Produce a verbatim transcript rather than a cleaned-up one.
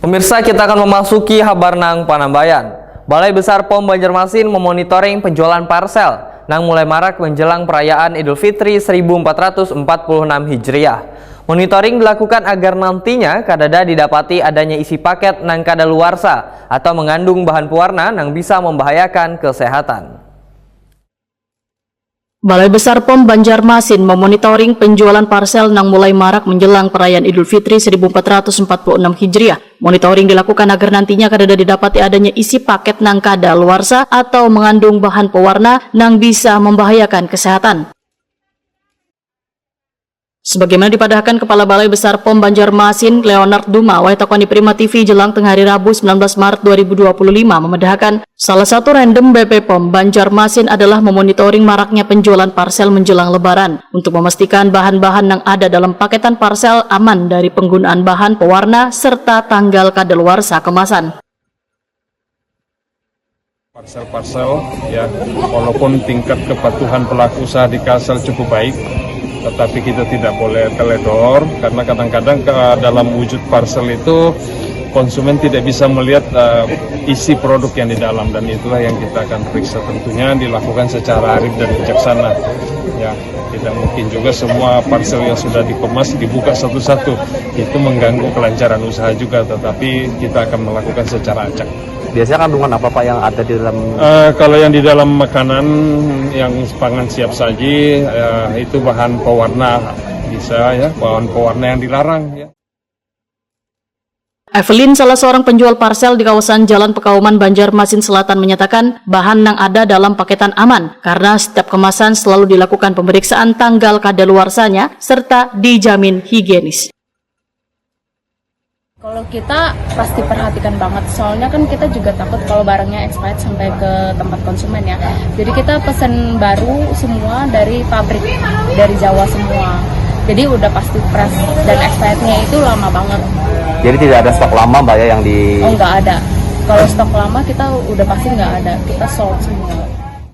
Pemirsa, kita akan memasuki habar nang panambayan. Balai Besar pom Banjarmasin memonitoring penjualan parsel nang mulai marak menjelang perayaan Idul Fitri seribu empat ratus empat puluh enam Hijriah. Monitoring dilakukan agar nantinya kadada didapati adanya isi paket nang kadaluarsa atau mengandung bahan pewarna nang bisa membahayakan kesehatan. Balai Besar pom Banjarmasin memonitoring penjualan parsel nang mulai marak menjelang perayaan Idul Fitri seribu empat ratus empat puluh enam Hijriah. Monitoring dilakukan agar nantinya kadada didapati adanya isi paket nang kadaluarsa atau mengandung bahan pewarna nang bisa membahayakan kesehatan. Sebagaimana dipadahkan Kepala Balai Besar pom Banjarmasin, Leonard Duma, wayah takuni Prima T V jelang tengah hari Rabu, sembilan belas Maret dua ribu dua puluh lima, memadahakan salah satu random B P pom Banjarmasin adalah memonitoring maraknya penjualan parsel menjelang Lebaran untuk memastikan bahan-bahan yang ada dalam paketan parsel aman dari penggunaan bahan pewarna serta tanggal kadaluarsa kemasan. Parsel-parsel, ya, walaupun tingkat kepatuhan pelaku usaha di Kalsel cukup baik, tetapi kita tidak boleh teledor karena kadang-kadang ke dalam wujud parsel itu konsumen tidak bisa melihat uh, isi produk yang di dalam, dan itulah yang kita akan periksa, tentunya dilakukan secara arif dan bijaksana, ya. Tidak mungkin juga semua parsel yang sudah dikemas dibuka satu-satu, itu mengganggu kelancaran usaha juga, tetapi kita akan melakukan secara acak. Biasanya kandungan apa, Pak, yang ada di dalam? Uh, kalau yang di dalam makanan, yang pangan siap saji, uh, itu bahan pewarna, bisa, ya, bahan pewarna yang dilarang, ya. Evelyn, salah seorang penjual parsel di kawasan Jalan Pekauman, Banjarmasin Selatan, menyatakan bahan yang ada dalam paketan aman karena setiap kemasan selalu dilakukan pemeriksaan tanggal kadaluarsanya serta dijamin higienis. Kalau kita pasti perhatikan banget, soalnya kan kita juga takut kalau barangnya expired sampai ke tempat konsumen, ya. Jadi kita pesen baru semua dari pabrik, dari Jawa semua. Jadi udah pasti fresh, dan expirednya itu lama banget. Jadi tidak ada stok lama, Mbak, ya, yang di... Oh, nggak ada. Kalau stok lama kita udah pasti nggak ada, kita sold semua.